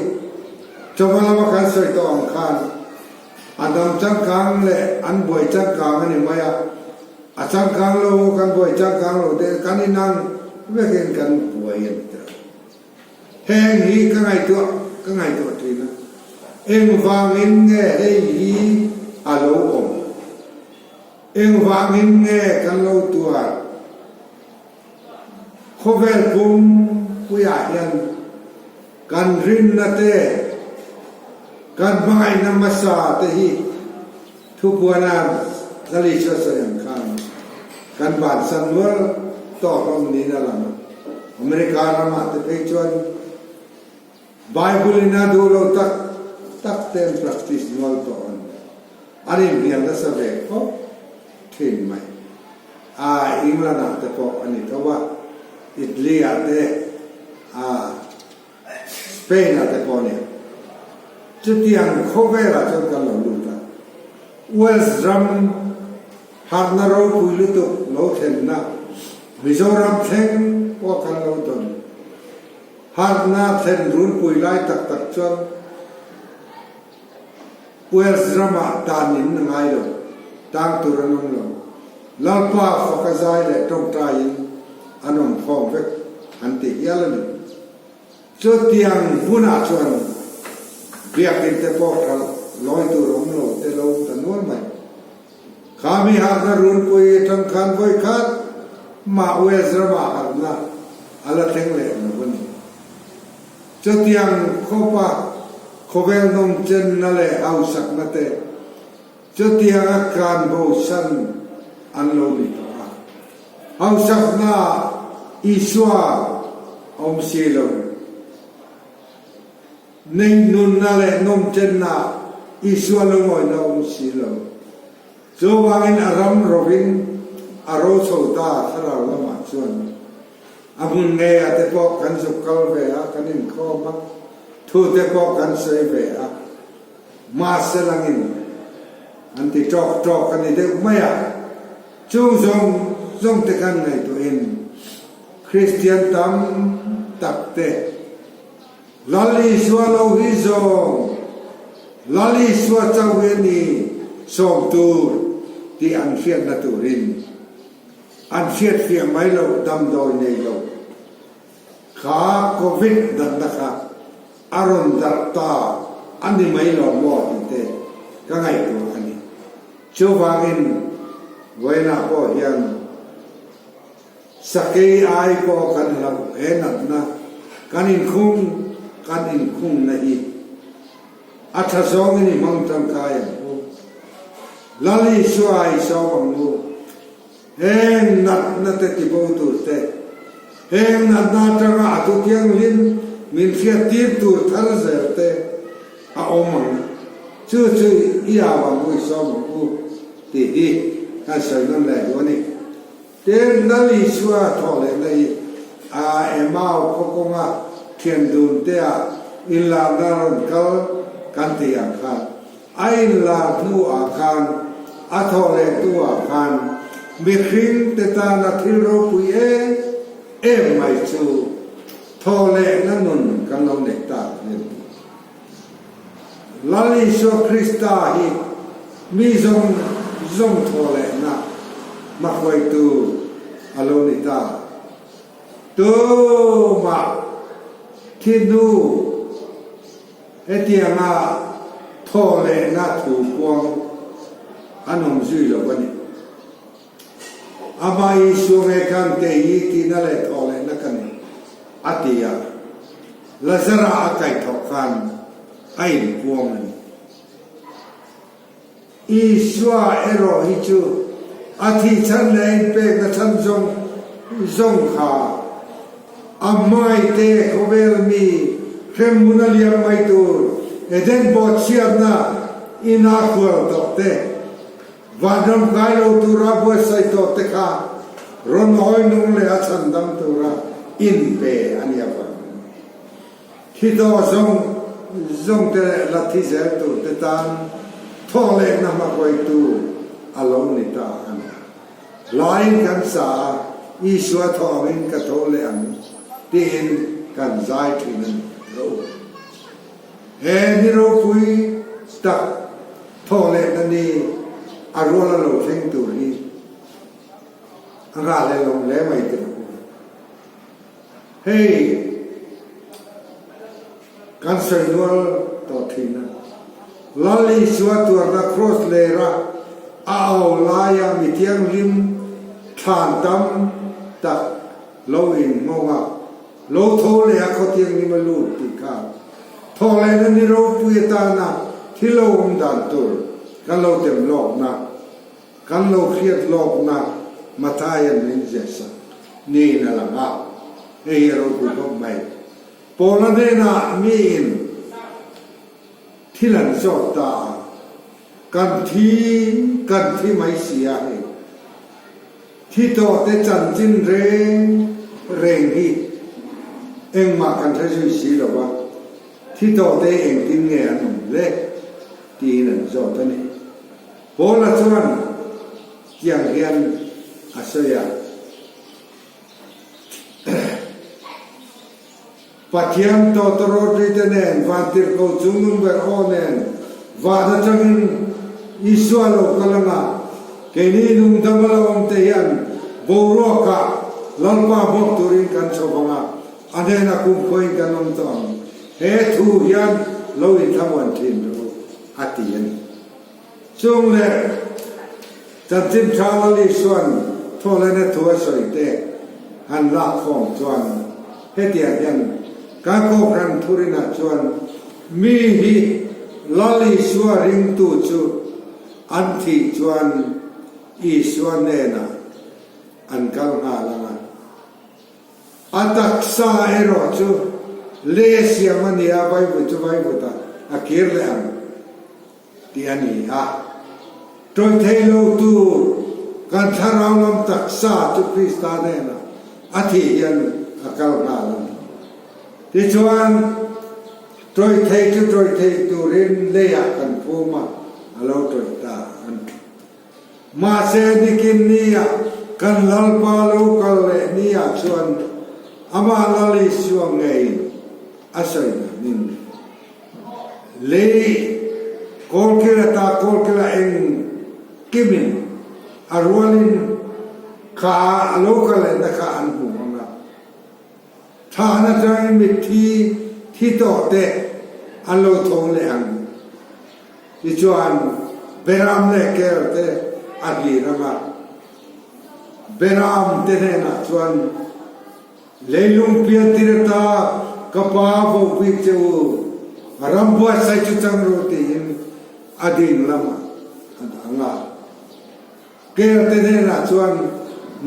chawhma lama kan sawi tawh ang khan a dam changkang leh an buai changkang a ni mai a, a changkang lo kan buai changkang lo te kan inang vekin kan buai a ni ta. Heng hi ka ngaihtuah ka ngaihtuah thin a, engvangin nge hei hi a lo awm? Engvangin nge kan lo tuar? Khawvel pum puiah hian kan rinna te, kan hmangaihna hmasa te hi thupuana Zalisha sawi ang khan kan bansan nual tawh hlawm niin a lang a. America ramah te phei chuan Bible in a duh lo tak tak te an practice nual tawh a ni. An inhnial nasa ve khawp thin mai. A, England ah te pawh a ni tho a, Italy ah te, a, Spain ah te pawh a ni a. Chutiang khawvel ah chuan kan lo lut a. Wales ram harhna ropui lutuk lo thlenna. Mizoram thleng pawh kan lo dawn. Harhna thlen runpui lai tak tak chuan Wales ramah tan in a ngai lo, tang tur an awm lo. Lalpa faka zai leh tawngtaiin an awm khawm vek an ti hial a ni. Chutiang hunah chuan biakinn te pawh hralh lawi tur awm lo te lo ta nual mai. Kha mi harhna runpui atang khan vawi khat mah Wales ramah harhna a la thleng leh lo a ni. Chutiang khawpa khawvel nawmchenna leh hausakna te chutianga kan bosan an lo ni tawh a. Hausakna Isua awm si lo. Nei nunna leh nawmchenna Isua lungawina awm si lo. Chuvangin a ram rovin a ro chho ta thlarau lamah chuan a hmun ngeia te pawh kan zuk kal ve a, kan inkhawm a, thu te pawh kan sawi ve a, mahse langin an ti tawk tawk a ni deuh mai a. Chung zawng zawng te khan ngaihtuahin Kristian tam tak te Lal Isua lo hi zawng Lal Isua chauh hi a ni sawm tur tih an hriatna turin an hriatfiah mai loh damdawi nei lo kha Covid natna kha a rawn darh ta a ni mai lo maw tih te ka ngaihtuah a ni. Chuvangin vawiinah pawh hian Sakei ai pawh kan hlauh he natna kan inkhung kan inkhungna hi a tha zawngin i hmang tangkai ang u. Lal Isua i sawm ang u. Heng natna te tibo tur te, heng natna atanga a thu thianghlim min hriat tir tur thar zel te a awm ang. Chu chu i au ang u, i sawm ang u tih hi kan sawi nawn leh duh a ni. Tin, Lal Isua thawh lehna hi a Emau khaw kawnga thian dun teah inlarna rawn kal kan tih ang khan, a inlar hnuah khan, a thawh leh hnuah khan mihring te tana thil ropui em em mai chu thawh lehna nun kan lo neih tak hi a ni. Lal Isua Krista hi mi zawng zawng thawhlehna hmahruaitu a lo ni ta. Tumah thi hnu hetianga thawhlehna thu puang an awm zui lo a ni. Amah Isua nge khan kei hi tihna leh thawhlehna ka ni, a ti a. Lazara a kaihthawh khan a inpuang a ni. Isua erawh hi chu a thihchhan leh a inpekna chhan zawng zawng kha a hmaite khawvel mi hremhmun a liam mai tur Eden bawhchhiatna ina khual tawh te, Vanram kai lo tura buatsaih tawh te kha rawn hawi nung leh a chhandam tura inpe a ni avangin thi tawh zawng zawng te leh la thi zel tur te tan thawh lehna hmahruaitu a lo ni ta a ni. Laiin kan sa a, Isua thawh angin ka tho leh ang tiin kan zai thin a ni. Ro. He ni ropui tak thawh lehna ni a rual a lo thleng tur hi a nghah leh lo hle mai tih a hmu. Hei kan sawi nual tawh thin a, Lal Isua tuarna Kraws lera a au laia mi thianghlim thlan tam tak lo inhmawng a, Lo tho leh a khawthianghlim a lut tih kha thawh lehna ni ropui atana thil lo awm dan tur kan lo tem lawkna, kan lo hriat lawkna Matthaia'n min ziahsak niin a lang a, hei hi a ropui khawp mai. Paula hnenah miin thil an zawt ta a, kan thi kan thi mai si a hei. Thi tawhte chanchin reng reng hi engmah kan hre zui si lo va, thi tawhte engtin nge an awm le? tiin an zawt a ni. Paula chuan tiang hian a sawi a. Pathian tawtawrawtri te nen vantirhkoh chungnung ber aw nen van atangin Isua lo kal anga keini lungdam a lo awm te hian boruakah Lalpa hmuak turin kan chho vang a, a hnenah kumkhuain kan awm tawh ang. He thu hian lo inthlamuan thin rawh u, a ti a ni. Chung leh chanchin tha Lal Isua'n thawhlehna thu a sawi te han lak khawm chuan hetiang hian kan Kohhran thurinah chuan mi hi Lal Isua ringtu chu an thih chuan Isua hnenah an kal nghal ang a. A taksa erawh chu le siam a ni a, vaivut chu vaivutah a kir leh ang. Tih a ni a. Tawih thei lo tur kan thlarau lam taksa chu Krista hnenah a thih hian a kal nghal a ni. Tichuan, tawih thei chu tawih thei turin leiah kan phum a, a lo tawih ta a ni. Mahse, nikin niah kan Lalpa lo kal leh niah chuan amah Lal Isua ngeiin a sawi danin, Lei kawlkil ata kawlkil a eng kimin a rualin kha a lo kal lehna kha an hmu ang a. Thlan atangin mitthi thi tawh te an lo tho leh ang. Tichuan Beram leh Ker te a hlir ang a. Beram te hnenah chuan. Leilung pian tir ata ka pa vo bik che u, a ram buatsaih chu chang rawh tiin a ding lamah a dah ang a. Kel te hnenah chuan,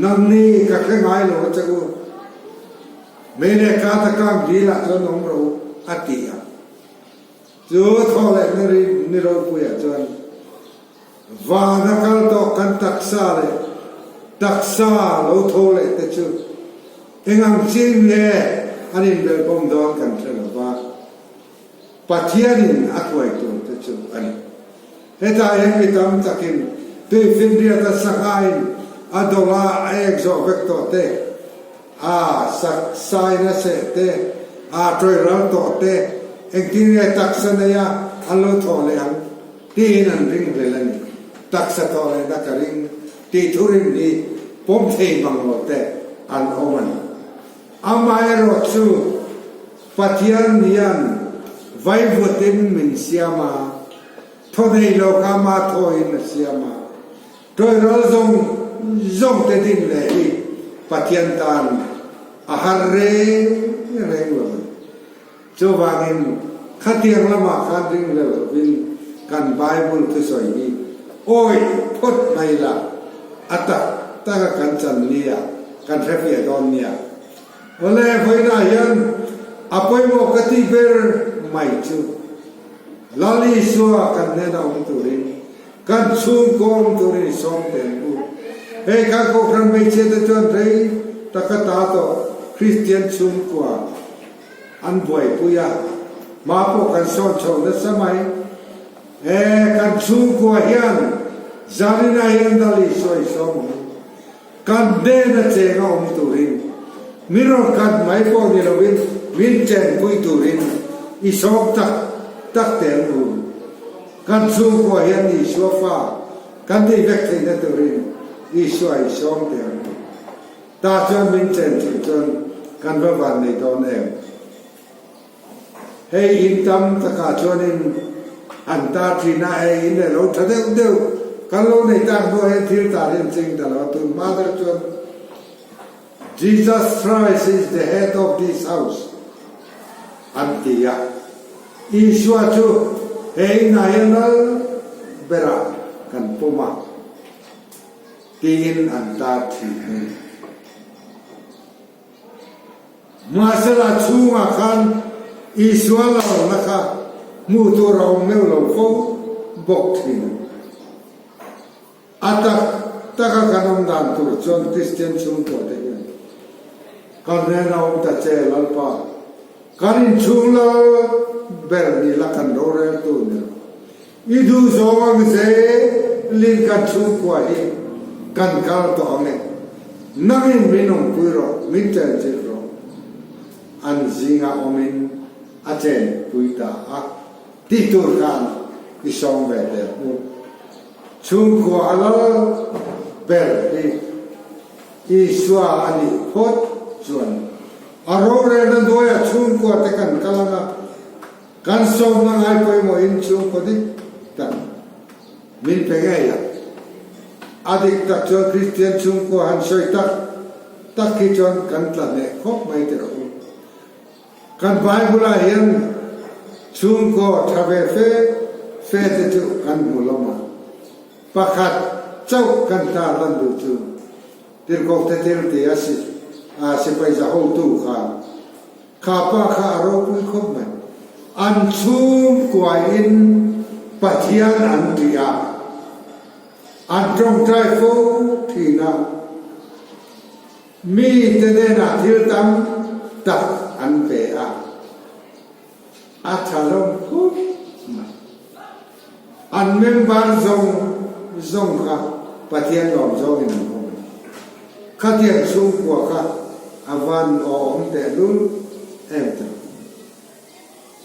Nangni ka hre ngai lo a che u, mei leh ka ta kang dil ah chuan awm rawh u, a ti a. Chu thaw leh ni ropuiah chuan Van a kal tawh kan taksa leh taksa lo tho leh te chu eng ang chin nge an inbelhbawm dawn kan hre lo va, Pathianin a hruai tur te chu a ni. Hetah hian mi tam takin tuifinriata sanghain a dawla a ek zawh vek tawh te, a sak sain a seh te, a tawihral tawh te, engtin nge taksa neia an lo thawh leh ang? Tiin an ring hlel a ni. Taksa tawh lehna ka ring tih thurin hi pawm thei mang lo te an awm a ni. Amaherawh chu Pathian hian vaivutin min siam a, thaw nei lo kha ama thawin a siam a, tawihrawl zawng zawng te din leh hi Pathian tan a har reng reng lo a ni. Chuvangin, khatiang lamah khan ringhlel lovin kan Bible thusawi hi awih phawt mai la, a tak taka kan chan nia, kan hrefiah dawn nia. Awle, vawiinah hian a pawimawh ka tih ber mai chu Lal Isua kan hnena awm turin, kan chhungkaw awm turin i sawm teh ang u. Hei kha Kohhran hmeichhiate chuan rei taka ta tawh Kristian chhungkua, An buaipui a, hma pawh kan sawn chho nasa mai. E, kan chhungkua hian Zarina hian Dali sawi sawm ang. Kan hnena cheng a awm turin, min rawn khat mai pawh ni lovin min chenpui turin i sawm tak tak teh ang u. Kan chhungkua hian Isua fa kan tih vek theihna turin Isua i sawm teh ang u. Tah chuan min chen chilh chuan kan va van nei dawn em? Hei in tam takah chuanin an tar thin a, hei in leh lo tha deuh deuh kan lo nei tak hnuah hian thil tar hi an ching ta lo a, tun hma deuh chuan Jesus Christ is the head of this house an ti a, Isua chu he inah hian lal berah kan pum a. Tiin an tar thin a ni. Mahsela chhungah khan Isua lalna kha hmuh tur a awm meuh lo fo bawk thin. A tak taka kan awm dan tur chuan Kristian chhungkua te hian kan hnena awm ta che Lalpa, kan inchhung lal ber ni la kan roreltu ni lo. I duh zawng ang zelin kan chhungkua hi kan kal tawh ang e. Nangin min awmpui rawh, min chenchilh rawh. an zingah awmin a chenpui ta a tih tur khan i sawm ve teh ang u. Chhungkua a lal ber hi Isua a nih phawt chuan a rorelna hnuaiah chhungkua te kan kal ang a, kan sawmna ngai pawimawhin chhungkaw dik tak min pe ngei a. A dik tak chuan Kristian chhungkua han sawi tak tak hi chuan kan tla hneh khawp mai teh rawh u. Kan Bible-ah hian chhungkaw tha ve fe fe te chu kan hmu lawm a. Pakhat chauh kan tar lan duh chu Tirhkoh te thil ti a si a sipai za hotu khan kha pa kha a ropui khawp mai. An chhungkuain Pathian an tih a, an tawngtai fo thin a. Mite hnenah thil tam tak an pe a, a tha hlawm khawp mai. An member zawng zawng kha Pathian lawm zawngin an awm a ni. Khatiang chhungkua kha a van awm tehlul em ta.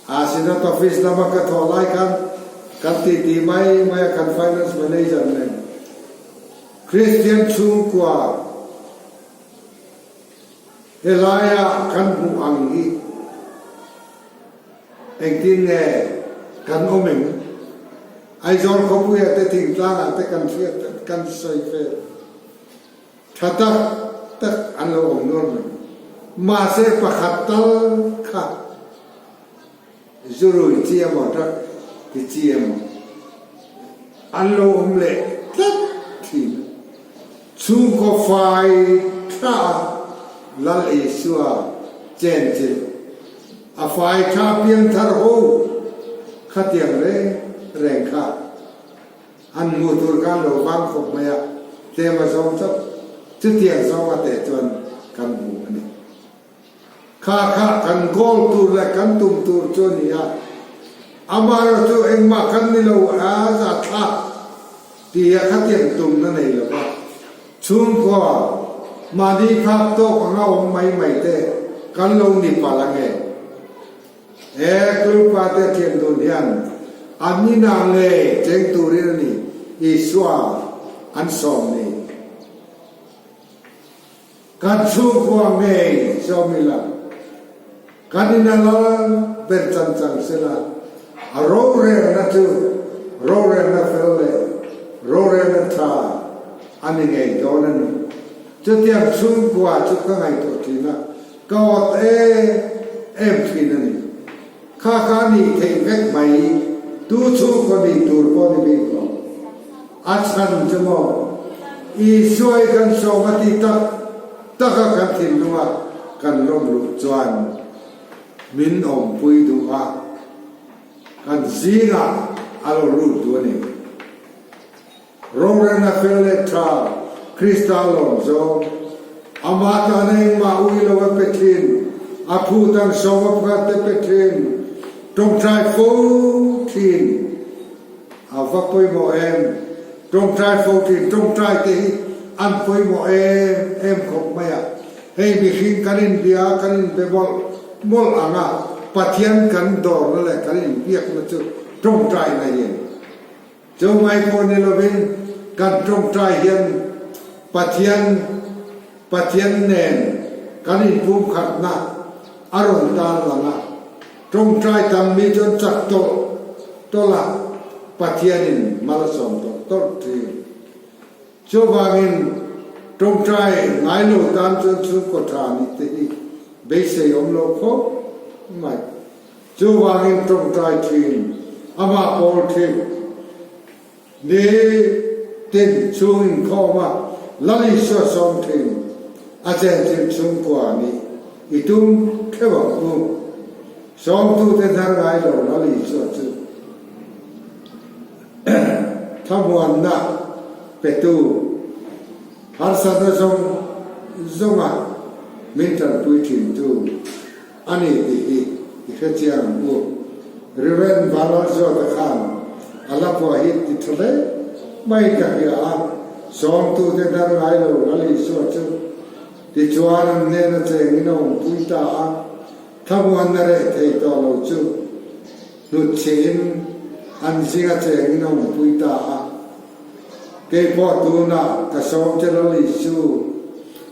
A Synod Office lama ka thawh lai khan kan titi mai mai a kan Finance Manager nen Kristian chhungkua helaia kan hmuh ang hi engtin nge kan awm em? Aizawl khawpuia te thingtlangah te kan hriat kan sawi vel. Tha tak tak an lo awm nual mai. Mahse pakhat tal kha zurui chi emaw drug ti chi emaw an lo awm leh tlat thin. Chhungkaw fai tha a Lal Isua chenchilh a fai tha piangthar ho khatiang reng reng kha An hmuh tur khan lo vang khawp mai a, tlem a zawng chauh. Chutiang zawng a teh chuan kan hmu a ni. Kha kha kan goal tur leh kan tum tur chu a ni a, amaherawh chu engmah kan ni lo a za thlak tih a khatiang tumna nei lo va, chhungkaw mahni phak tawk anga awm mai mai te kan lo ni palh ange. He Tulpa te thiam dun hian an inah ngei cheng turin a ni Isua an sawm ni. Kan chhungkua ngei sawm ila, kan ina lal ber chan chang sela, a rorelna chu rorelna fel leh rorelna tha a ni ngei dawn a ni. Chutiang chhungkua chu ka ngaihtuah thin a, Ka awt em em thin a ni. Kha kha nih theih vek mai, tu chhungkaw nih tur pawh ni bik lo. A chhan chu maw, Isua i kan sawm a ti tak tak a kan thinlunga kan lawm luh chuan min awmpui duh a, kan zingah a lo lut duh a ni. Rorelna fel leh tha Krista lawm zawng. Amah tana engmah ui lo a pe thin, a phut ang sawm a pakhat te pe thin, tawngtai fo thin a va pawimawh em, tawngtai fo thin, tawngtai te hi an pawimawh em em khawp mai a, hei mihring kan inbia a kan inbe mawlh mawlh ang a, Pathian kan dawrna leh kan inbiakna chu tawngtaina hi a ni. Chu mai pawh ni lovin kan tawngtai hian Pathian Pathian nen kan inpumkhatna a rawn tar lang a, tawngtai tam mi chuan chak tawlh tawlh a, Pathianin mal a sawm tawlh tawlh thin. Chuvangin tawngtai ngai lo tan chuan chhungkaw tha nih te hi beisei awm lo khawp mai. Chuvangin tawngtai thin, amah pawl thin ni tin chhung inkhawm a, Lal Isua sawm thin a chenchilh chhungkua nih i tum theuh ang u. Sawmtute hnar ngai lo Lal Isua chu thlamuanna petu harsatna zawng zawnga min tanpui thintu A ni tih hi i hre chiang ang u. Reverend Vanlalzuata khan a la pawh hi ti tha hle mai ka hria a, sawmtute hnar ngai lo Lal Isua chu tichuan an hnena chengin a awmpui ta a. Thlamuanna reh thei tawh lo chu hnutchhiahin an zinga chengin a awmpui ta a. Kei pawh tunah ka sawm che Lal Isu,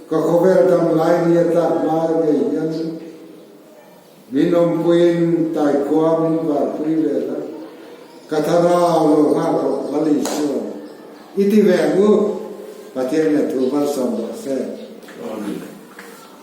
ka khawvel dam lai ni a tlak hma ngei hian min awmpuiin taikhua min varpui ve la, ka tharau lo nghak rawh Lal Isu, i ti ve ang u, Pathian leh thu malsawm rawh se. Amen.